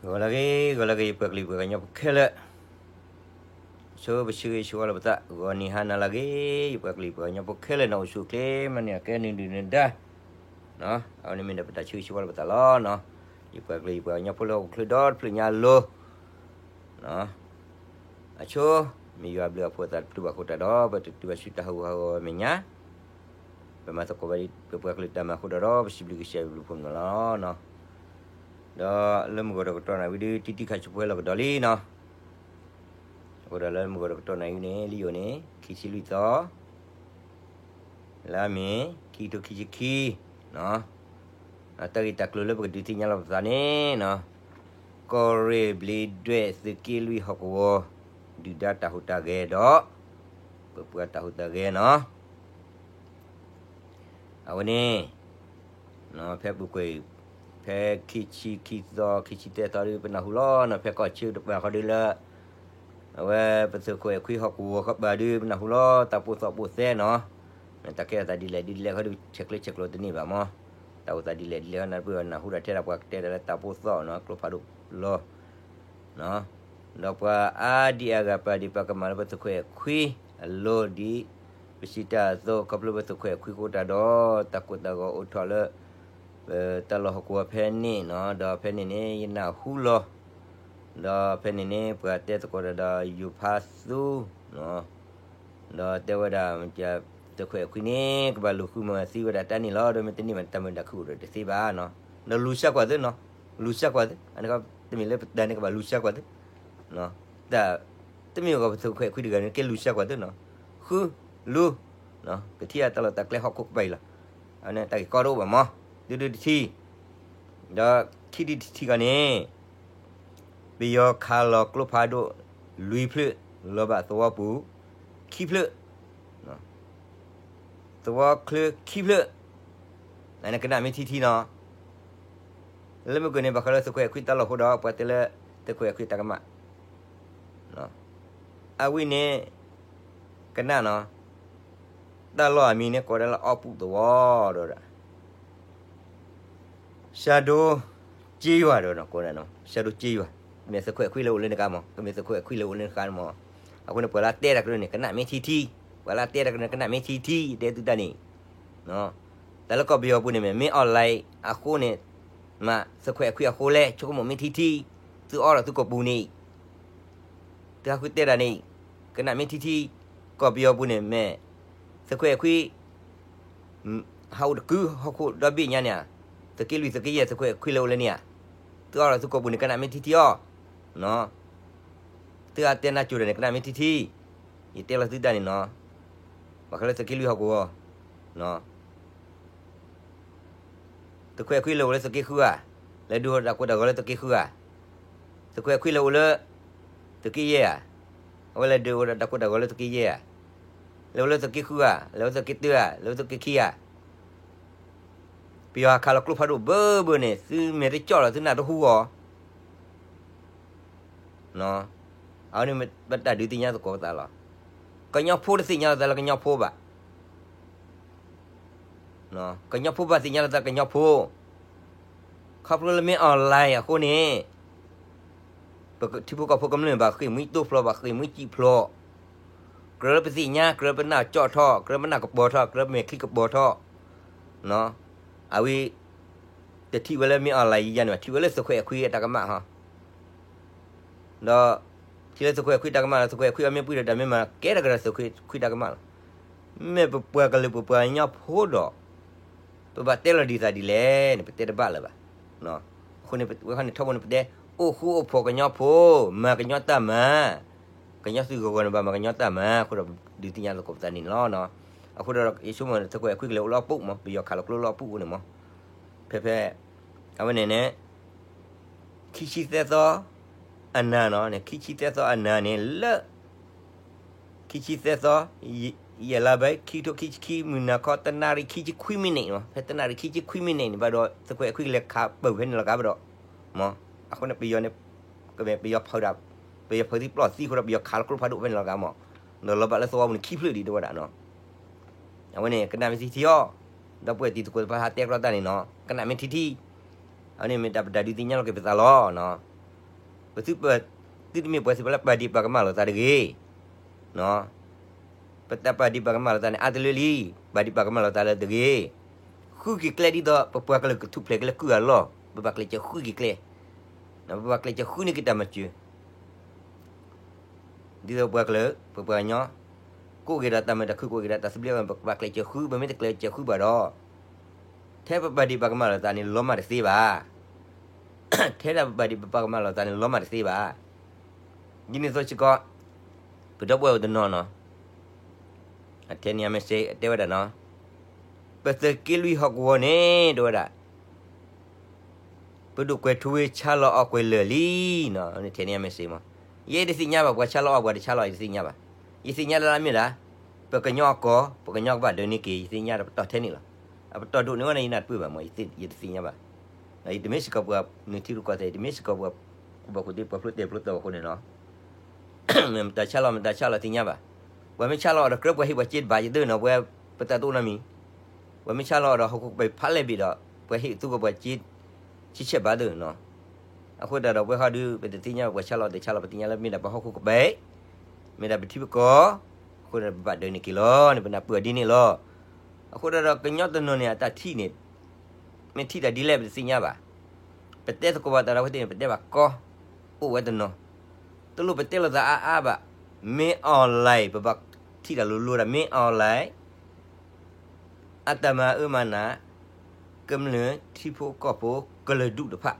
ဂီၤလၢအဂ့ၤ ဂီၤလၢအဂ့ၤ ယပှၤကလုာ်ပှၤကညီဖိခဲလၢာ်, ဆိပဆၢဂ့ၤဆၢဝါလၢပသး ဂီၤနံၤဟါနၤလၢအဂ့ၤ ယပှၤကလုာ်ပှၤကညီဖိခဲလၢာ် နအိၣ်ဆူၣ်အိၣ်ချ့ မၤန့ၢ်အကဲနုာ်ဒုၣ်နဒါ, အဝဲန့ၣ်မ့ၢ်ဒၣ်ပတၢ်ဆၢဂ့ၤဆၢဝါလၢပသးလီၤ. ယပှၤကလုာ်ယပှၤကညီဖိလၢဟီၣ်ခိၣ်ချၢဒီတဖျၢၣ်ညါအလိၤ အဆိ မ့ၢ်ယွၤအဘျုးအဖှိၣ်အသး ပတူၢ်ဘၣ်ဃိတၢ်ဒီး ပတတုၤဘၣ်ဆူတၢ်ဟးဂူာ်ဟးဂီၤအမဲာ်ညါ, ပမၤသကိးဘၣ်ဒ်ပပှၤကလုာ်တၢ်မၤအဃိဒီး ပစံးဘျုးကစၢ်ယွၤဘျုးဖှိၣ်န့ၣ်လီၤ. ဒီးလၢမုၢ်ဂီၤဒီးကတီၢ်နၣ်ရံၣ်ဒုး တံတံခါဆူဖိဟဲလီၤကဒီးလံနီၤ, အဃိဒီးလၢမုၢ်ဂီၤဒီးကတီၢ်နၣ်ရံၣ်န့ၣ် လံယိၤန့ၣ် ခံဆံလွံၢ်သီ လါမ့ၤ ခံကထိခံဆံခံ, တၢ်ဂ့ၢ်တၢ်ကျိၤလၢပကဒုးသ့ၣ်ညါလီၤပသးန့ၣ်နီၤ, ကီၢ်ရ့ၣ်ဘျ့းဒွဲၣ်သုးက့လွံၢ်ဟီၣ်ကဝီၤ ဒုၣ်ဒါတၢ်ဟူးတၢ်ဂဲၤဒီး ပပှၤတၢ်ဟူးတၢ်ဂဲၤနီၤ အဝဲန့ၣ် ဖဲပူၤကွံာ် ဖဲခံဆံခံသီ ခံဆံသၢသီဒုး ပနၢ်ဟူလီၤနီၤ, ဖဲကီၢ်ဆၢတပၤဃီဒုးလၢ အဝဲပသုးခိၣ်အဲၣ်ခွံဟီၣ်ကဝီၤဃီပၤဒုး ပနၢ်ဟူလီၤ တၢ်ပိၢ်သီၣ်ပိၢ်သဲနီၤ, တၢ်ကဲထီၣ်သးဒ်လဲၣ်ဒ်လဲၣ်ဃီဒုး ဆဲးကျိးဆဲးကျိးတန့ၢ်ဘၣ်မး, တၢ်အိၣ်သးဒ်လဲၣ်ဒ်လဲၣ်ဃီ နၢ်ပၢၢ်နၢ်ဟူဒီးထဲဒၣ်ပှၤကတဲဒၣ်လၢတၢ်ပိၢ်သီၣ်နီၤ ကျိဖးဒိၣ်လီၤ ဒီးပှၤအါဒံအါဂၤပာ်ဒံးပာ်ကမၣ်လၢပသုးခိၣ်အဲၣ်ခွံအလိၤဒ် ပစံးတၢ်အသိး ခီဖျိပသုးခိၣ်အဲၣ်ခွံဃိတၢ်ဒီး တၢ်ကိၢ်တၢ်ဂီၤအိၣ်ထီၣ်လၢ ပတၢ်လီၢ်ဟီၣ်ကဝီၤဖဲန့ၣ်နီၤ, ဒီးဖဲန့ၣ်န့ၣ် ယနၢ်ဟူလီၤ, ဒီးဖဲန့ၣ်န့ၣ် ပှၤတဲသကိးတၢ်ဒီးယိၤဖးသူ ဒီးတဲဝဲဒၣ် သုးခိၣ်အဲၣ်ခွံန့ၣ် ကဘၣ်လူၤဃုမၤသံဝဲဒၣ်တၢ်န့ၣ်လီၤ, ဒီးမ့ၢ်တန့ၢ်ဘၣ် တၢ်မုာ်တၢ်ခုၣ်အိၣ်ဒီးတသ့ဘၣ်နီၤ, ဒီးလူၤဆှးကွၢ်သုနီၤ, လူၤဆှးကွၢ်သု, တမ့ၢ်လၢပတၢ်န့ၣ်ကဘၣ်လူၤဆှးကွၢ်သု, တၢ် တမ့ၢ်ဂီၤပသုးခိၣ်အဲၣ်ခွံတဂၤန့ၣ် ကဲလူၤဆှးကွၢ်သုနီၤ, ဃု လူၤ ကထံၣ်အတၢ်လီၢ်တၢ်ကျဲဟီၣ်ခိၣ်ကပၤအံၤလီၤ, အဝဲန့ၣ်တၢ်ဂ့ၢ်ကီတအိၣ်ဘၣ်မး, ဒုဒုတထံၣ် ဒီးခံဒုတထံၣ်ဂီၤန့ၣ် ပယီၤခးလီၤကျိဖးဒိၣ် လွံၢ်ဖျၢၣ် လီၤဘၣ်သဝီပူၤ ခံဖျၢၣ်, သဝီချၢခံဖျၢၣ်, အန့ၣ်ကနၣ်မ့ၢ်ထံထံနီၤ, လၢမုၢ်ကွံာ်န့ၣ် ဘၣ်ဃးလၢသုးခိၣ်အဲၣ်ခွံတၢ်လီၢ်အဃိဒီး ပှၤတဲလၢ သုးခိၣ်အဲၣ်ခွံတၢ်ကမၣ် အဝဲန့ၣ် ကနၣ်နီၤ, တၢ်လီၢ်အမံၤန့ၣ်ကိးဒၣ်လၢအီပူၣ်သဝီဒီး ဆၢဒိၣ်က့ယွၤဒီး ကိးဒၣ်နီၤ ဆၢဒိၣ်က့ယွၤ, မ့ၢ်သုးခိၣ်အဲၣ်ခွံလၢအိၣ်လၢန့ၣ်ခါမး, ကမ့ၢ်သုးခိၣ်အဲၣ်ခွံလၢအိၣ်လၢန့ၣ်ခါမး, အဃိန့ၣ် ပှၤလၢတဲတၢ်ကရၢန့ၣ် ကနၣ်မ့ၢ်ထံထံ, ပှၤလၢတဲတၢ်ကရၢန့ၣ် ကနၣ်မ့ၢ်ထံထံ တဲသုတၢ်န့ၣ် တၢ်လၢကီၢ်ပယီၤပူၤန့ၣ်မ့ၢ် မ့ၢ် online အဃိန့ၣ်, မ့ၢ်သုးခိၣ်အဲၣ်ခွံအဃိလဲၣ် ဆိကမိၣ်မ့ၢ်ထံထံ, သုအီၣ်ဒီးသုကိာ်ပူၤန့ၣ်, သုဟးဃုတဲဒၣ်န့ၣ်, ကနၣ်မ့ၢ်ထံထံ, ကီၢ်ပယီၤပူၤန့ၣ်မ့ၢ်, သုးခိၣ်အဲၣ်ခွံ ဟးအိၣ်တကုဟီၣ်ခိၣ်ဒီဘ့ၣ်ညါန့ၣ်ဧါ, သုးက့လွံၢ်သုးက့ယဲၢ် သုးခိၣ်အဲၣ်ခွံလၢအိၣ်လၢန့ၣ်ဧါ, သုအီၣ်ဒီးသုကိာ်ပူၤန့ၣ် ကနၣ်မ့ၢ်ထံထံအီၤ, သုအတဲနၢ်ကၠိဒီးန့ၣ် ကနၣ်မ့ၢ်ထံထံ, ယတဲလီၤသုတၢ်န့ၣ်နီၤ, ဘၣ်ဃးလၢသုးက့လွံၢ်ဟီၣ်ကဝီၤ သုးခိၣ်အဲၣ်ခွံလၢအိၣ်လၢသုးက့ဃုဧါ, လဲၤဒုးအိၣ်တၢ်ကိၢ်တၢ်ဂီၤလၢသုးက့ဃုဧါ, သုးခိၣ်အဲၣ်ခွံလၢအိၣ်လၢ သုးက့ယဲၢ်ဧါ, အဝဲလဲၤဒုးအိၣ်တၢ်ကိၢ်တၢ်ဂီၤလၢသုးက့ယဲၢ်ဧါ, လဲၤအိၣ်လၢသုးက့ဃုဧါ, လဲၤအိၣ်သုးက့တၢဧါ, လဲၤအိၣ်သုးက့ခံဧါ, ပယီၤဟးခးလီၤကျိဖးဒိၣ်ဘၢဘၢန့ၣ် သုမဲာ်တကၠီၣ်လီၤ သုနၢ်တဟူအီၤ အဝဲန့ၣ်ပတၢ်ဒုးသ့ၣ်ညါသကိးပသးလီၤ. ကညီဖိတသ့ၣ်ညါလီၤသးလၢကညီဖိဘၣ်. ကညီဖိဘၣ်သ့ၣ်ညါလီၤသးကညီဖိ. ခီဖျိလၢမ့ၢ် online အဃိန့ၣ် ပထံဖိကီၢ်ဖိကမျၢၢ်ဘၣ်ဃ့ၢ်မှံတိဖျိ ဘၣ်ဃ့ၢ်မှံစံၣ်ဖျိ, ကြၢးလၢပသ့ၣ်ညါ ကြၢးလၢပနၢ်ကၠီၣ်ထီၣ် ကြၢးလၢပနၢ်ကပီၤထီၣ် ကြၢးလၢပမဲာ်ချံကပီၤထီၣ်, အဝဲ တထံၣ်ဝဲလၢမ့ၢ် online ယၤန့ၣ် ထံၣ်ဝဲလၢသုးခိၣ်အဲၣ်ခွံအတၢ်ကမၣ်ဟီ ဒီး ထံၣ်လၢသုးခိၣ်အဲၣ်ခွံတၢ်ကမၣ်လီၤ သုးခိၣ်အဲၣ်ခွံအမ့ၢ်ပှံၢ်ဒီးတၢ်မ့ၢ်မၤကဲထီၣ်ကဒီးသုးခိၣ်အဲၣ်ခွံတၢ်ကမၣ်လီၤ. မ့ၢ်ပပှၤကလုာ်ပပှၤကညီဖိဒီး ပဘၣ်တဲလီၤဒ်သးဒ်လဲၣ်န့ၣ် ပတဲတဘၣ်လၢၤဘၣ်. အဃိန့ၣ် ဝဲခီန့ၣ်ထီဘိန့ၣ် ပတဲ အိၣ်ဃူအိၣ်ဖိးကညီဖိ, မၤကညီတၢ်မၤ, ကညီသုးဂီၤဂီၤန့ၣ်ဘၣ်မၤကညီတၢ်မၤ အဃိဒီးဒုးသ့ၣ်ညါသကိးပသးန့ၣ်လီၤ. အဃိဒီးယဆိကမိၣ်န့ၣ် သုးခိၣ်အဲၣ်ခွံကလဲၤအိၣ်လၢအပူၤမး ပယီၤခးလီၤကျိလၢအပူၤအဃိန့ၣ်မး ဖဲဖဲ အဝဲန့ၣ်န့ၣ် ခံဆံသၢသီ အနၤနီၤန့ၣ် ခံဆံသၢသီအနၤန့ၣ်လၢ ခံဆံသၢသီ ယဲၢ်လါဘဲ ခံကထိခံဆံခံ မုၢ်နၤခီ တနၣ်ရံၣ်ခံဆံခွံ minute မး ဖဲတနၣ်ရံၣ်ခံဆံခွံ minute န့ၣ်ဘၣ်ဒီး သုးခိၣ်အဲၣ်ခွံကလဲၤခးပၢၢ်ဖဲန့ၣ်လီၤကါဘၣ်ဒီး မး အဃိန့ၣ် ပယီၤန့ၣ် ကမ့ၢ်ပယီၤဖီဒၣ် ပယီၤဖီသံပျီၢ်သံအဃိဒီး ပယီၤခးလီၤကျိဖးဒိၣ်ဖဲန့ၣ်လီၤကါမး ဒီးလီၤဘၣ်လၢသဝီပူၤန့ၣ် ခံဖျၢၣ်ဒံးတဲဝဲဒၣ်နီၤ အဝဲန့ၣ် ကနၣ်မ့ၢ်ထံထံအီၤ ဒီပုၢ်ဝဲၢ်တံၤသကိးတဖၣ်ဟးတဲကြီတၢ်န့ၣ်နီၤ ကနၣ်မ့ၢ်ထံထံ အဝဲန့ၣ်မ့ၢ်တၢ်ပတၢ်ဒုးသ့ၣ်ညါလီၤက့ၤပသးလီၤနီၤ ပသု သုတမ့ၢ်ပှၤသ့ၣ်တဖၣ်လၢပာ်ဒ့ၣ်ပာ်ကမၣ်လိာ်သးတဂ့ၤ. ပတၢ်ပာ်ဒ့ၣ်ပာ်ကမၣ်လိာ်သးန့ၣ် အါတလၢလံ, ပာ်ဒ့ၣ်ပာ်ကမၣ်လိာ်သးလၢတဂ့ၤ. ဃုက့ၤကျဲဒ်သိး ပပှၤကလုာ်ကထူၣ်ဖျဲးက့ၤလၢကုၢ်အလီၢ်, ပဘၣ်ကျဲးစၢးဃုက့ၤကျဲ, ပဘၣ်ကျဲးစၢးဃုန့ၢ်က့ၤတၢ်မၤစၢၤ ဒ်သိးပှၤကလုာ် ပပှၤကညီ ကအိၣ်က့ၤဒီးတၢ်မုာ်တၢ်ခုၣ် ကအိၣ်က့ၤဒီးတၢ်သဘျ့ ပကဘၣ်ကျဲးစၢးဃု, ပမ့ၢ်တကျဲးစၢးဃုဘၣ်ဒီး ထဲပပာ်ဒ့ၣ်ပာ်ကမၣ်လိာ်သးန့ၣ် လီၤမၢ်တသ့ဘၣ်. ထဲဒၣ်ပပာ်ဒ့ၣ်ပပာ်ကမၣ်လိာ်သးန့ၣ် လီၤမၢ်တသ့ဘၣ်. ဒ်န့ၣ်အသိးစ့ၢ်ကီး ပဒီပုၢ်ဝဲၢ်အိၣ်တနီၤနီၤ အထဲန့ၣ် message တဲဝဲဒၣ်နီၤ, ပသုးက့လွံၢ်ဟီၣ်ကဝီၤန့ၣ် တဲဝဲဒၣ် ပဒိၣ်ကွဲးထူဝ့ဆါလီၤအီၣ်ကွဲးလၢာ်လံနီၤ, ထဲန့ၣ် message မး, ယဲတသ့ၣ်ညါဘၣ် ပှၤဆါလီၤအီၣ် ပှၤတဆါလီၤအီၣ် ယတသ့ၣ်ညါဘၣ်. ယသ့ၣ်ညါလၢအမ့ၢ်ဒၣ် ပကညီအကီၢ် ပကညီကဘၣ်ဒၢးန့ၢ်က့ၤ ယသ့ၣ်ညါဒီးပတီၢ်ထဲန့ၣ်လီၤ. အပတီၢ်ဒိၣ်န့ၢ်ဝဲန့ၣ် ယနၢ်တပၢၢ်ဘၣ်မး, ယတသ့ၣ်ညါဘၣ်. ယတမ့ၢ်စ့ၢ်ကီးပှၤနုၤထံရူၢ်ကီၢ်သဲး, ယတမ့ၢ်စ့ၢ်ကီးပှၤ ကူၣ်ဘၣ်ကူၣ်သ့ ပှၤဖျိတဲာ်ဖျိတီၤအဃိန့ၣ်နီၤ မတၤဆါလီၤ မတၤဆါလီၤသ့ၣ်ညါဘၣ်. ပှၤမ့ၢ်ဆါလီၤအီၤဒီး ကြၢးပှၤဟ့ၣ်ပှၤစ့တဘၣ်ယသ့ၣ်နီၤ, ပဝဲပသးတအိၣ်နီတမံၤ. ပှၤမ့ၢ်ဆါလီၤအီၤဒီးဟီၣ်ခိၣ်ကပၤဖးလဲၢ်ဘ့ၣ်ဒီး ပှၤဟ့ၣ်သူကီၢ်ပှၤစ့ ဆံဆဲၣ်ဘၣ်သ့ၣ်နီၤ. အဃိသတးဒီး ပဝဲဟီဒုး ပတသ့ၣ်ညါဘၣ် ပှၤဆါလီၤတဆါလီၤ, ပသ့ၣ်ညါလၢမ့ၢ်ဒၣ်ပှၤဟီၣ်ခိၣ်ကပၤ, မ့ၢ်ဒၣ်ပထံပကီၢ်, အဃိဒီးပဘၣ်ဒၢးန့ၢ်က့ၤလီၤန့ၣ် ပနၢ်ပၢၢ်ဒ်န့ၣ်လီၤ. အဃိသတးဒီး ကညီတနီၤန့ၣ် အတၢ်ထံၣ်န့ၣ် မ့ၢ်ထံၣ်တၢ်ဒ်လဲၣ် ပတသ့ၣ်ညါဘၣ်. ပတဲသကိးဘၣ်တၢ်ဒီးအဝဲသ့ၣ်န့ၣ် ပတဲဘၣ်ကီ အိၣ်ဝဲတနီၤ, တလိၣ်ပတဲလိာ်သးအါအါဘၣ်. မ့ၢ် online ပဘၣ်ထံၣ်တၢ်လိၤလိၤဒၣ် မ့ၢ် online အတၢ်မၤအၢမၤနး ကမျၢၢ်ထံဖိကီၢ်ဖိ ကလုာ်ဒူၣ်တဖၣ်,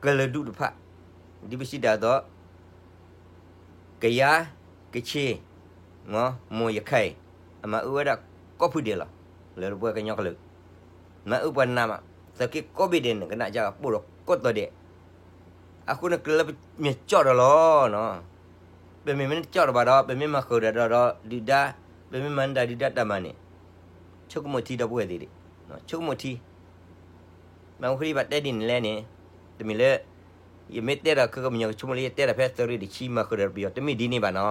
ကလုာ်ဒူၣ်တဖၣ်, ဒ်ပစံးတၢ်အသိး ကယၤ, ကခ့ၣ်, မိၢ်ရခၢၣ်, အမၤအၢဝဲဒၣ်ကိးဖုဒဲးလီၤ. လၢပဝဲကညီကလုာ် မၤအၢပှၤနးမး, သုးက့ကိးဘ့ၣ်ဒဲးန့ၣ် ကနၣ်ကပိၢ်ဒီးကိးတီၤဒဲး. အဃိန့ၣ် ကြၢးလၢပမ့ၢ်ကၠီၣ်ဒီးလီၤ. ပမ့ၢ်မ့ၢ်တကၠီၣ်ဒီးဘၣ်ဒီး ပမ့ၢ်မၤဃုာ်ဒီးဒီးဒုၣ်ဒါ, ပမ့ၢ်မၤနတၢ်ဒုၣ်ဒါတၢ်မၤန့ၣ် ဆိကမိၣ်ထံဒီပုၢ်ဝဲၢ်သ့ၣ်, ဆိကမိၣ်ထံ. မ့ၢ်ဝဲဃုဒံးဘၣ်တဲဒ်န့ၣ်လဲၣ်န့ၣ်, တမ့ၢ်လၢ ယမ့ၢ်တဲဒီး ကကမညီကဆိကမိၣ်လၢယတဲတၢ်ဖဲသုးရ့ၣ်တဆံ မၤဃုာ်ဒီးပယီၤ တမ့ၢ်ဒ်န့ၣ်ဘၣ်နီၤ.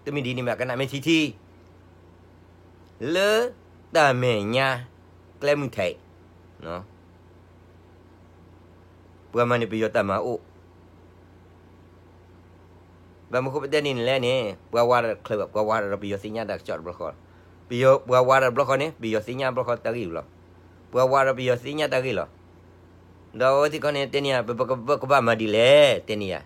တမ့ၢ်ဒ်န့ၣ်ဘၣ် ကနၣ်မ့ၢ်ထံထံ လၢတၢ်မဲာ်ညါ ကျဲမုၢ်ထဲး ပှၤမၤန့ၢ်ပယီၤတၢ်မၤအိၣ် ဘၣ်မနုၤဃိပတဲဒ်န့ၣ်လဲၣ်န့ၣ် ပှၤဝးတၢ်တချုးဘၣ်, ပှၤဝးတၢ်ဒီးပယီၤသ့ၣ်ညါတၢ်ကစီၣ်တဘျီဃီ, ပယီၤ ပှၤဝးတၢ်တဘျီဃီန့ၣ် ပယီၤသ့ၣ်ညါတဘျီဃီတၢ်ဂ့ၢ်လီၤ. ပှၤဝးဒီးပယီၤသ့ၣ်ညါတၢ်ဂ့ၢ်လီၤ. ဒီးအဝဲသ့ၣ်ခီန့ၣ် တဲန့ၢ်ယၤ ပကဘၣ်မၤဒ်လဲၣ် တဲန့ၢ်ယၤ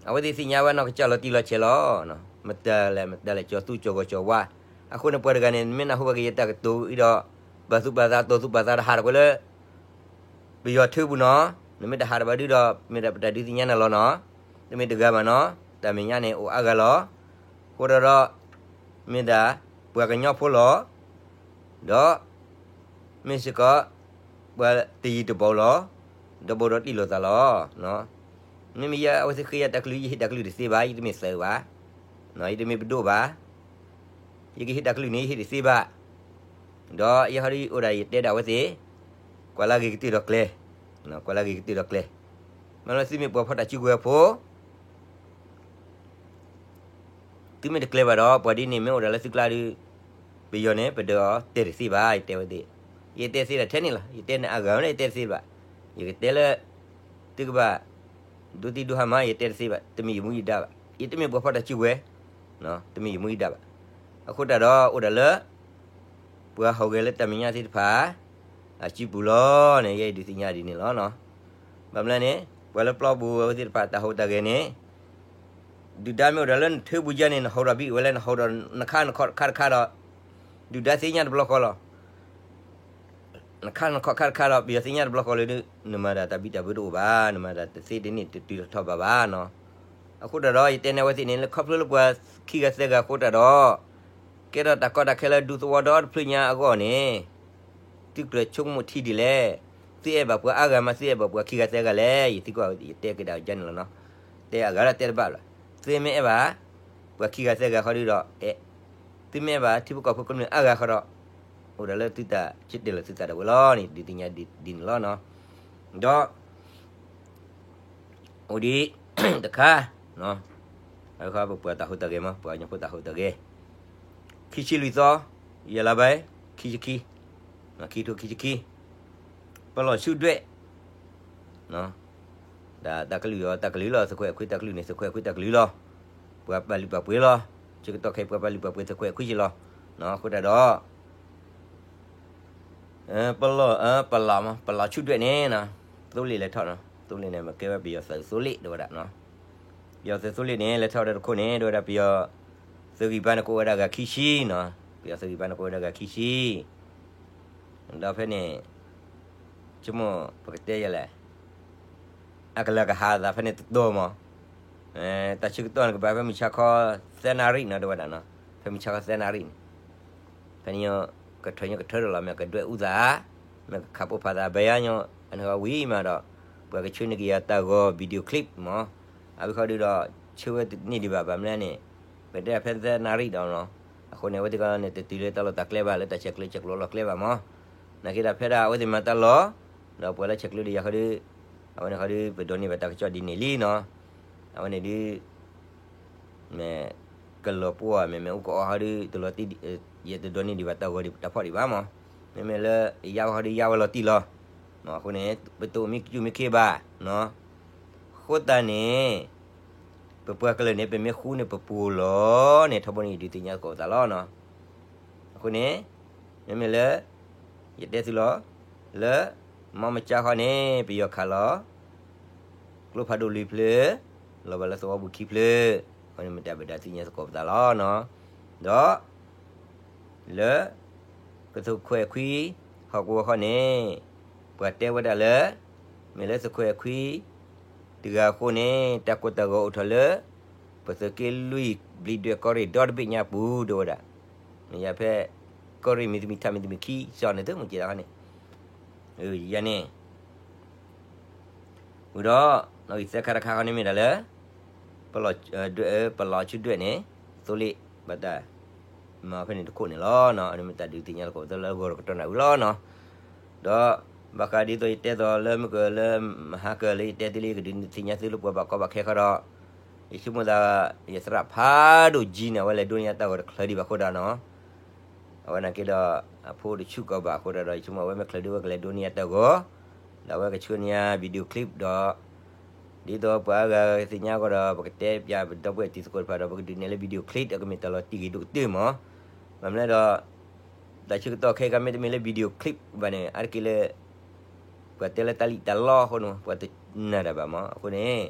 အဝဲသ့ၣ်သ့ၣ်ညါဝဲနီၢ်ကစၢ်လီၤတံၢ်လီၤဆဲးလီၤ. မတၤလဲၣ် မတၤလဲၣ် ကၠီၤသူကၠီၤဂီၤကၠီၤဝါ. အဃိန့ၣ် ပှၤတဂၤန့ၣ် နမ့ၢ်နၢ်ဟူဘၣ်က့ၤယတၢ်ကတိၤအံၤဒီး ပာ်သူၣ်ပာ်သး တိၤသူၣ်ပာ်သး တဟးထီၣ်ကွံာ်လၢ ပယီၤထၢပူၤနီၤ. နမ့ၢ်တဟးထီၣ်ဘၣ်ဒုဒီး မ့ၢ်ဒၣ်ပတၢ်ဒုးသ့ၣ်ညါနၤလီၤနီၤ. တမ့ၢ်တဂၤဘၣ်နီၤ. တၢ်မဲာ်ညါန့ၣ် အိၣ်အါဂၤလီၤ. အဃိဒီး မ့ၢ်ဒၣ်ပှၤကညီဖိလီၤ. ဒီး မ့ၢ်စ့ၢ်ကီး ပှၤတယံၤတဘီလီၤ. ဒီးဘိးဒီးတံၢ်လိာ်သးလီၤ. မ့မ့ၢ်ယဲ အဝဲသ့ၣ်ဃ့ယၤတၢ်ကလုၢ် ယဟ့ၣ်တၢ်ကလုၢ်တသ့ဘၣ်, ယတမ့ၢ်သးဘၣ်, ယတမ့ၢ်ပဒိၣ်ဘၣ်, ယကဟ့ၣ်တၢ်ကလုၢ်န့ၣ် ယဟ့ၣ်တသ့ဘၣ်. ဒီးယဟီဒ်အိၣ်ဒၣ်ယတဲဒၣ်အဝဲသ့ၣ်, ကွၢ်လၢဂ့ၤကတၢၢ်ဒီးကျဲ, ကွၢ်လၢဂ့ၤကတၢၢ်ဒီးကျဲ, မ့ၢ်လၢသုမ့ၢ်ပှၤဖီၣ်တၢ်စုကဝဲၤဖိ သုမ့ၢ်တကျဲၤဘၣ်ဒီး ပှၤဒ်န့ၣ်မ့ၢ်အိၣ်ဒၣ်လၢသုကျါဒီး ပယီၤန့ၣ် ပဒၢးအီၤတဲတသ့ဘၣ် ယတဲဝဲသ့ၣ်, ယတဲသ့ဒၣ်ထဲန့ၣ်လီၤ. ယတဲန့ၣ်အဂၤဝဲလၢယတဲတသ့ဘၣ်. ယကတဲလၢ သုကဘၣ် ဒိသံဒိဟါမး ယတဲတသ့ဘၣ်. တမ့ၢ်ယမူယဒါဘၣ်. ယတမ့ၢ်ပှၤဖီၣ်တၢ်စုကဝဲၤ, တမ့ၢ်ယမူယဒါဘၣ်. အဃိတၢ်ဒီး အိၣ်ဒၣ်လၢ ပှၤဟီၣ်ဂဲၤလၢတၢ်မဲာ်ညါသ့ၣ်တဖၣ် အစုပူၤလီၤန့ၣ် ယဲအံၤဒုးသ့ၣ်ညါဒ်န့ၣ်လီၤ. ဘၣ်မနုၤန့ၣ် ပှၤလၢပျီပူၤအဝဲသ့ၣ်တဖၣ်တၢ်ဟူးတၢ်ဂဲၤန့ၣ် ဒုၣ်ဒါမ့ၢ်အိၣ်ဒီးလၢနထၢပူၤယါန့ၣ် နဟူးဒီးဘံၣ်ဝဲလၢနဟူးဒီးနခါနခီၣ်တခါတခါဒီး ဒုၣ်ဒါသ့ၣ်ညါတဘျီဃီလီၤ. နခါနခီၣ်ခါတခါဒီး ပယီၤသ့ၣ်ညါတဘျီဃီလၢ နမၤဒၣ်တၢ်ဘံၣ်တၢ်ဘၢတအိၣ်ဘၣ်, နမၤဒၣ်တသ့တန့ၢ်တတုၤထီၣ်ဘၣ်ဘၣ်နီၤ. အဃိတၢ်ဒီး ယတဲန့ၢ်အဝဲသ့ၣ်န့ၣ် လၢခီဖျိလၢပှၤခံဂၤသၢဂၤအဃိတၢ်ဒီး ကဲထီၣ်တၢ်ကီတၢ်ခဲလၢဒူသဝီဒီတဖျၢၣ်ညါအဂီၢ်န့ၣ် သုကြၢးဆိကမိၣ်ထံဒ်လဲၣ်. သုအဲၣ်ဘၣ်ပှၤအါဂၤမး သုအဲၣ်ဘၣ်ပှၤခံဂၤသၢဂၤလဲၣ်. ယသံကွၢ် ယတဲကဒါကန့ၣ်လီၤနီၤ. တဲအဂၤလၢတဲတဘၣ်လီၤ. သုမ့ၢ်အဲၣ်ဘၣ် ပှၤခံဂၤသၢဂၤဃီဒီး အဲၣ်, သုမ့ၢ်အဲၣ်ဘၣ်ထံဖိကီၢ်ဖိကမျၢၢ်အါဂၤဃီဒီး အိၣ်ဒၣ်လၢသုတၢ်ဆၢတဲာ်လီၤသုသးဒၣ်ဝဲလီၤန့ၣ် ဒုးသ့ၣ်ညါဒ်န့ၣ်လီၤနီၤ. ဒီး အိၣ်ဒံးတခါ ပပှၤတၢ်ဟူးတၢ်ဂဲၤမး ပှၤကညီဖိတၢ်ဟူးတၢ်ဂဲၤ ခံဆံလွံၢ်သီ ယဲၢ်လါဘၢၣ် ခံဆံခံ ခံထိခံဆံခံ ပလီၢ်ဆူဒွဲၣ် တၢ်ကလုၢ်အီၤတၢ်ကလုၢ်လီၤ, သုးခွဲးခွံတၢ်ကလုၢ်န့ၣ် သုးခွဲးခွံတၢ်ကလုၢ်လီၤ. ပှၤပာ်လုၢ်ပာ်ပှ့ၤလီၤ. ဆၢကတီၢ်ခဲအံၤ ပှၤပာ်လုၢ်ပာ်ပှ့ၤသုးခွဲးခွံက့လီၤ. အဃိတၢ်ဒီး ပလီၢ် ပလီၢ်မး ပလီၢ်ဆူဒွဲၣ်န့ၣ် သိလ့ၣ်လဲၤထီၣ်နီၤ, သိလ့ၣ်န့ၣ် မ့ၢ်ကဲဝဲပယီၤသုးသိလ့ၣ် တဲဝဲဒၣ်နီၤ. ပယီၤသုးသိလ့ၣ်န့ၣ် လဲၤထီၣ်ဝဲဒၣ်တခိၣ်န့ၣ် တဲဝဲဒၣ် ပယီၤသုးဂံၢ်ဘါန့ၣ် ကအိၣ်ဝဲဒၣ်ဂၤခံဆံနီၤ, ပယီၤသုးဂံၢ်ဘါန့ၣ် ကအိၣ်ဝဲဒၣ်ဂၤခံဆံ ဒီးဖဲန့ၣ် ဆိကမိၣ်ပကတဲယဲလဲၣ် အကလၤကဟးသးဖဲန့ၣ်တတီၤမး, တၢ်ဆၢကတီၢ်န့ၣ် ကဘၣ်ဖဲမုၢ်ဆါခီသၢနၣ်ရံၣ်နီၤ တဲဝဲဒၣ်နီၤ, ဖဲမုၢ်ဆါခီသၢနၣ်ရံၣ်န့ၣ် ဖဲန့ၣ် ကထၢညိကထၢဒီးလီၤ မ့ၢ်ကဒွဲၣ်အူသး, မ့ၢ်ကခးပိာ်ဖးသး ဘၣ်ယါညီ အန့ၣ်ဝံၤမးဒီး ပှၤကဆှၢန့ၢ်က့ၤယၤတၢ်ဂီၤ video clip မး, အဝဲဃီဒုးဒီး ဆှၢဝဲတန့ၢ်ဒံးဘၣ် ဘၣ်မနုၤလဲၣ်န့ၣ် ပတဲဖဲသၢနၣ်ရံၣ်ဒီးလီၤ, အဃိန့ၣ် အဝဲသ့ၣ်ကီန့ၣ် တတုၤလၢတၢ်လီၢ်တၢ်ကျဲဘၣ် လၢတၢ်ဆဲးကျိးဆဲးကျိးလီၢ်ကျဲဘၣ်မး, နာ်က့ဒီးဖဲဒၣ်အဝဲသ့ၣ်မၤတၢ်လီၢ်, ဒီးပှၤလၢဆဲးကျိးဒီးယၤဃီဒုး, အဝဲန့ၣ်ဃီဒုး ပဒိးန့ၢ်ဘၣ်တၢ်ကစီၣ်ဒ်န့ၣ်လံနီၤ, အဝဲန့ၣ်ဒုး မ့ၢ်ကလီၤပှီၢ် မ့ၢ်မ့ၢ်အိၣ်ကအီၣ်ဟီဒုး တလီၤတံၢ်, ယတဒိးန့ၢ်ဒံးဘၣ်တၢ်ဂီၤဒံးတၢ်ဖီၣ်ဒံးဘၣ်မး, မ့မ့ၢ်လၢယါဝဲဟီဒုးယါဝဲလီၤတံၢ်လီၤ, အဃိန့ၣ် ပတအိၣ်မံကစူၣ်မံခ့ဘၣ်နီၤ, အဃိသတးန့ၣ် ပပှၤကလုာ်န့ၣ် ပမ့ၢ်ဃူန့ၣ် ပပူၤလီၤန့ၣ် ထီဘိန့ၣ် ယဒုးသ့ၣ်ညါသကိးပသးလီၤနီၤ, အဃိန့ၣ် မ့မ့ၢ်လၢ ယတဲသုလီၤ, လၢ မီမကါဃီန့ၣ် ပယီၤခးလီၤ ကျိဖးဒိၣ်လွံၢ်ဖျၢၣ်, လီၤဘၣ်လၢသဝီပူၤခံဖျၢၣ်, အဃိန့ၣ်မ့ၢ်တၢ်ဘၣ်ဒၣ်သ့ၣ်ညါသကိးပသးလီၤနီၤ, ဒီး လၢ ကသုးခွဲးခွံ ဟီၣ်ကဝီၤဃီန့ၣ် ပှၤတဲဝဲဒၣ်လၢ မ့ၢ်လၢသုးခွဲးခွံ တဂၤအဃိန့ၣ် တၢ်ကိၢ်တၢ်ဂီၤအိၣ်ထီၣ်လၢ ပသုးက့လွံၢ်ဘျံးဒွဲၣ်ကီၢ်ရ့ၣ်ဒီတဘ့ၣ်ညါပူၤ တဲဝဲဒၣ်, မ့ၢ်ယၤဖဲ ကီၢ်ရ့ၣ်မံၤတမံၤထါမံၤတမံၤခံ ကၠီန့ၣ်သုမ့ၢ်က့ၤဒၣ်ဃီန့ၣ်, ယၤန့ၣ် ဝံၤဒီး နီၣ်ဂံၢ်သၢခါတခါဃီန့ၣ်မ့ၢ်ဒၣ်လၢ ပလီၢ်ဆူဒွဲၣ်န့ၣ် သိလ့ၣ် ဘၣ်တၢ် မၤဖဲန့ၣ်တခိၣ်န့ၣ်လီၤ. အန့ၣ်မ့ၢ်တၢ်ဒုးသ့ၣ်ညါသကိးပသးလၢဂီၤဒီးကတီၢ်နၣ်ရံၣ်လီၤနီၤ. ဒီး ဘၣ်ဃးဒ်သိးယတဲသိးလၢမုၢ်ကလၢမဟါကလၢယတဲသ့လံ ကဒုးသ့ၣ်ညါသုလၢပှၤဘၣ်ကီဘၣ်ခဲဃီဒီး ယဆိကမိၣ်သး ယသရၣ်ဖးဒိၣ်ကၠံန့ၣ် အဝဲလဲၤဒိးန့ၢ်ယၤတၢ်ဂီၤတချုးဒံးဘၣ်အဃိဒီးနီၤ အဝဲန့ၣ်က့ဒီး အဖိတဆူၣ်ကီးဘၣ်အဃိဒီး ယဆိကမိၣ်အဝဲမ့ၢ်ချုးဒံးဝဲကလဲၤဒိးန့ၢ်ယၤတၢ်ဂီၤ, ဒီးအဝဲကဆှၢန့ၢ်ယၤ video clip ဒီး ဒ်သိးပှၤအါဂၤသ့ၣ်ညါအဂီၢ်ဒီး ပကတဲပၠးပဒီပုၢ်ဝဲၢ်တံၤသကိးတဖၣ်ဒီး ပကဒုးနဲၣ်လၢ video clip အကမ့ၢ်တၢ်လီၤတံၢ်ဂ့ၤဒိၣ်ကတၢၢ်မး, ဘၣ်မနုၤလဲၣ်ဒီး တၢ်ဆၢကတီၢ်ခဲအံၤမ့တမ့ၢ်လၢ video clip ဘၣ်န့ၣ် အါတက့ၢ်လၢ ပှၤတဲလၢတၢ်လံၣ်တၢ်လီအဃိန့ၣ် ပှၤတနာ်တၢ်ဘၣ်မး, အဃိန့ၣ်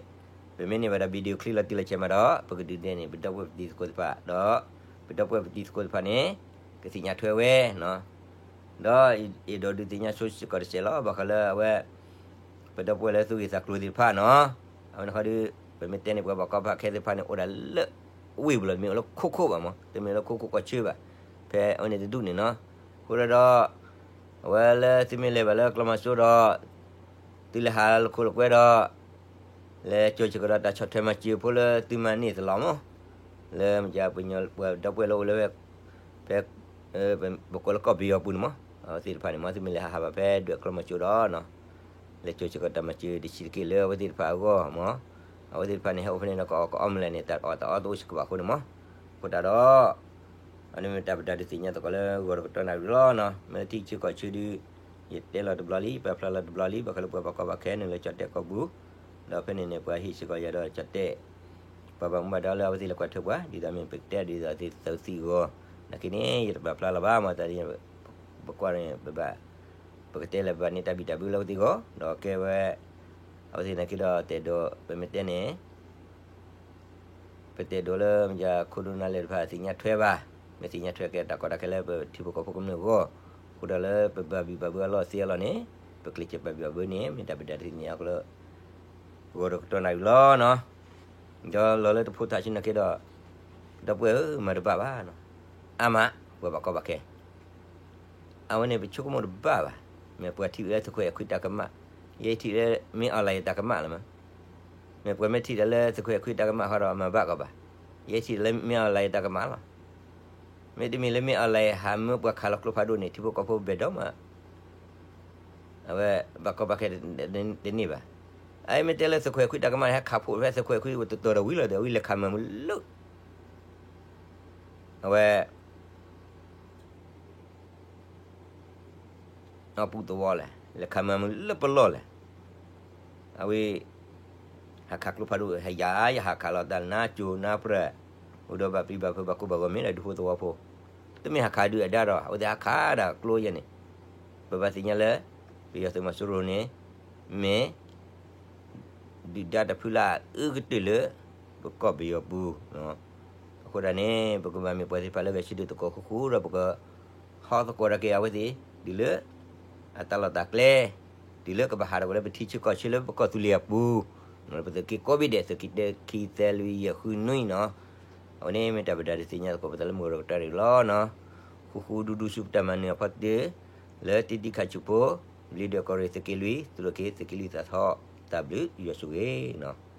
ပမ့ၢ်န့ၢ်ဘၣ်ဒီး video clip လီၤတံၢ်လီၤဆဲးမးဒီး ပကဒုးနဲၣ်န့ၢ် ပဒီပုၢ်ဝဲၢ်ပတံၤသကိးတဖၣ်ဒီး ပဒီပုၢ်ဝဲၢ်ပတံၤသကိးတဖၣ်န့ၣ် ကသ့ၣ်ညါထွဲဝဲ ဒီးယအဲၣ်ဒိးဒုးသ့ၣ်ညါဆိစ့ၢ်ကီးတစဲးလီၤ. ဘၣ်ဃးလၢအဝဲ ပဒီပုၢ်ဝဲၢ်လၢသူၣ်ဂ့ၤသးကျိၤသ့ၣ်တဖၣ်နီၤ, အဝဲန့ၣ်ဃီဒီး ပမ့ၢ်တဲန့ၣ် ပှၤဘၣ်ကီဘၣ်ခဲသ့ၣ်တဖၣ်န့ၣ် အိၣ်ဒၣ်လၢဝ့ၢ်ပူၤလီၤ, တမ့ၢ်အိၣ်လၢခိခိၣ်ဘၣ်မး, တမ့ၢ်လၢခိခိၣ်ကီၢ်ဆၢဘၣ်, ဖဲအဝဲန့ၣ်တဒူၣ်န့ၣ်နီၤ, အဃိဒီး အဝဲလၢသုမ့ၢ်လဲၤဘၣ်လၢကျီမၤစိဒီး သုလဲၤဟးလၢခိၣ်လၢကွဲဒီး လဲၤစိာ်စ့ၢ်ကီးဒီးတၢ်ဆီၣ်ထွဲမၤစၢၤဖိလၢသုမၤန့ၢ်သလီၤမး, လၢမ့ၢ်ပှၤဒီပုၢ်ဝဲၢ်လၢအိၣ်လၢဝဲ ဖဲ ပကိးလၢကီၢ်ပယီၤပူၤန့ၣ်မး, အဝဲသ့ၣ်တဖၣ်န့ၣ်မး သုမ့ၢ်လဲၤဟးဟးဘၣ်ဖဲဒွဲၣ်ကျီမၤစိဒီး လဲၤစိာ်စ့ၢ်ကီးတၢ်မၤစၢၤတဆံးတက့ၢ်လၢအဝဲသ့ၣ်တဖၣ်အဂီၢ်မး, အဝဲသ့ၣ်တဖၣ်န့ၣ် ဟဲအိၣ်ဖဲန့ၣ်ဒီး ကအီၣ်ကအီမလဲၣ်န့ၣ် တၢ်အီၣ်တၢ်အီတအိၣ်စ့ၢ်ကီးဘၣ်အဃိန့ၣ်မး, အဃိတၢ်ဒီး အန့ၣ်မ့ၢ်တၢ်ဘၣ်ဒၣ်ဒုးသ့ၣ်ညါသကိးလၢဂီၤဒီးကတီၢ်နၣ်ရံၣ်လီၤနီၤ, မ့ၢ်လၢထံဆၢကီၢ်ဆၢဒုး ယတဲလီၤတဘျီလံ ပာ်ဖျါလီၤတဘျီလံ ဘၣ်ဃးလၢပှၤဘၣ်ကီဘၣ်ခဲန့ၣ်လၢကၠီၣ်တဲၣ်ကီၢ်ပူၤ, ဒီးဖဲန့ၣ်န့ၣ် ပှၤဟ့ၣ်စ့ၢ်ကီးယၤဒီးကၠီၣ်တဲၣ် ပှၤဘၣ်မူဘၣ်ဒါလၢအဝဲသ့ၣ်လဲၤကွၢ်ထွဲပှၤ ဒ်သိးမ့ၢ်ပကတဲဒ်သိးသုသံဂီၤ, နာ်က့န့ၣ် ယတပာ်ဖျါလၢၤဘၣ်မး တၢ်ဒ် ပကွၢ်န့ၣ် ပဘၣ် ပကတဲလၢပဘၣ်န့ၢ်တၢ်ဘံၣ်တၢ်ဘၢလၢအဝဲသ့ၣ်အဂီၢ် ဒီးကဲဝဲ အဝဲသ့ၣ်နာ်က့ဒီးတဲဒိး ပမ့ၢ်တဲန့ၣ် ပတဲဒိးလၢမ့ၢ်ယၤခိၣ်ဒိၣ်နါလဲၢ်တဖၣ်သ့ၣ်ညါထွဲဘၣ်, မ့ၢ်သ့ၣ်ညါထွဲကဲတၢ်ကီတၢ်ခဲလၢပထံဖိကီၢ်ဖိကမျၢၢ်အဂီၢ်, အဃိဒီးလၢပဘၣ်ဘံၣ်ဘၣ်ဘၢအလီၢ်သ့အလီၢ်န့ၣ်, ပကျဲးစၢးဘၣ်ဘံၣ်ဘၣ်ဘၢန့ၣ် မ့ၢ်တၢ်ဘၣ်ဒၣ်တသ့ၣ်ညါအီၤလၢ ဂီၤဒီးကတီၢ်နၣ်ရံၣ်လီၤနီၤ, ဒီးလီၤလၢတဖိသၣ်ဆူနာ်က့ဒီး, ဒီပုၢ်ဝဲၢ်ဧၢ မၤတဘၣ်ဘၣ်နီၤ, အါမး ပှၤဘၣ်ကီဘၣ်ခဲ အဝဲန့ၣ်ပဆိကမိၣ်တဘၣ်ဘၣ်, မ့ၢ်ပှၤထံၣ်လၢသုးခွဲးခွံတၢ်ကမၣ်, ယဲထံၣ်လၢမ့ၢ်အီၣ်လဲၣ်တၢ်ကမၣ်လီၤမး, မ့ၢ်ပှၤမ့ၢ်ထံၣ်တၢ်လၢသုးခွဲးခွံတၢ်ကမၣ်ဃီဒီးမၤဘၣ်ကီးဘၣ်, ယဲထံၣ်လၢမ့ၢ်အီၣ်လဲၣ်တၢ်ကမၣ်လီၤ, မ့တမ့ၢ်လၢမ့ၢ်အီၣ်လဲၣ်ဟးမၢပှၤခးလီၤကျိဖးဒိၣ်န့ၣ် ထံဖိကီၢ်ဖိဘၣ်ဒိၣ်မး အဝဲ ဘၣ်ကီဘၣ်ခဲတန့ၢ်ဘၣ်, အမ့ၢ်တဲလၢသုးခွဲးခွံတၢ်ကမၣ်န့ၣ် ဟဲခးဖှိၣ်ဖဲသုးခွဲးခွံတတီၤဒီးဝံၤလီၤဒီး ဝံၤလဲၤခးမၤမုာ်လၢ အဝဲ အပူၤသဝီလဲၣ်, လဲၤခးမၤမုာ်လၢပလီၢ်လဲၣ်, အဝဲ ဟးခးကျိဖးဒိၣ် ဟဲယၤယဟးခးလီၤတၢ်နါကၠိနါပြၢၢ်, အိၣ်ဒီးဘၣ်ပျံၤဘၣ်ဖုးဘၣ်ကိၢ်ဘၣ်ဂီၤ မ့ၢ်ဒၣ်ဒူဖိသဝီဖိ, တမ့ၢ်ဟးခးဒုးအဒါဒီး အဝဲသ့ၣ်ဟးခးဒၣ်ကျိယဲန့ၣ်, ပဘၣ်သ့ၣ်ညါလၢ ပယီၤသုးမီၤစိရိၤန့ၣ် မ့ၢ် ဒုၣ်ဒါတဖုလၢအအုကတၢၢ်လၢ ပကီၢ်ပယီၤပူၤ, အဃိဒၣ်န့ၣ် ပကဘၣ်မ့ၢ်ပှၤသ့ၣ်တဖၣ်လၢဂဲၤဆၢထၢၣ်သကိးဃူဃူဒီး ပက ဟီသကိးတၢ်က့ၤအဝဲသ့ၣ် တုၤလၢ အတၢ်လီၢ်တၢ်ကျဲ, တုၤလၢကဘၣ်ဟးထီၣ်ကွံာ်လၢပထံဆၢကီၢ်ဆၢလၢပကီၢ်သူလ့ၤအပူၤ, ပသုးက့ကိးဘ့ၣ်ဒဲး သုးက့တၢ ခံ သၢ လွံၢ် ယဲၢ် ဃု နွံနီၤ, အဝဲန့ၣ်မ့ၢ်တၢ်ပဒၣ်ဒုးသ့ၣ်ညါသကိးပသးလၢမုၢ်ကီၢ်ဒီးကတၢၢ်တက့ၢ်လီၤနီၤ, ဃူဃူဒူဒူဆူပတၢ်မၤနၢၤအဖီတၢၢ်, လၢတံဒံခးဆူၣ်ဖိ, ဘျံးဒွဲၣ်ကီၢ်ရ့ၣ်သုးက့လွံၢ် သုးလိာ်က့ၤသုးက့လွံၢ်သးထီၣ်, တၢ်ဘျုးယွၤဆိၣ်ဂ့ၤနီၤ.